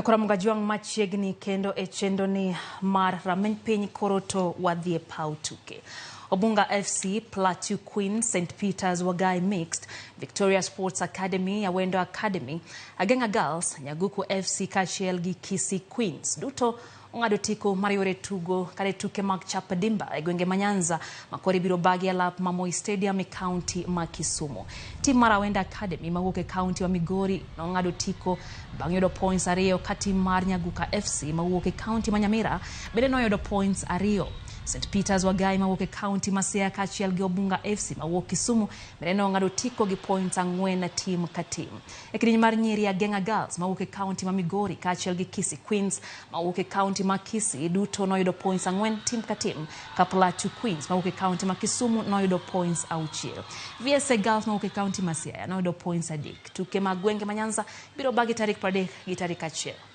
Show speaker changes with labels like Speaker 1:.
Speaker 1: Koro Mgajwang' machiegni kendo e chenro ni mar rameny piny koro to wadhi e paw tuke. Obunga FC, Plateau Queens, St. Peters Wagai Mixed, Victoria Sports Academy, Awendo Academy, Agenga Girls, Nyaguku FC kaachiel gi Kisii Queens duto ong'ado otiko mar yore tugo kata e tuke mag chap dimba e gwenge ma Nyanza ma koro ibiro bagi e lap ma Moi Stadium e kaunti ma Kisumu. Tim mar Awendo Academy mawuok e kaunti ma Migori nong'ado otiko bang' yudo points ariyo ka tim mar Nyaguka FC mawuok e kaunti ma Nyamira bende noyudo points ariyo. St Peters Wagai mawuok e kaunti ma Siaya kaachiel gi Obunga FC mawuok Kisumu bende nong'ado otiko gi points ang'wen tim ka tim. E kidieny mar nyiri Ageng'a Girls mawuok e kaunti ma Migori kaachiel gi Kisii Queens mawuok e kaunti ma Kisii duto noyudo points ang'wen tim ka tim ka Plateau Queens mawuok e kaunti ma Kisumu noyudo points auchiel. VSA Girls mawuok e kaunti ma Siaya noyudo points adek. Tuke mag gwenge ma Nyanza biro bagi tarik 30 gi tarik 1.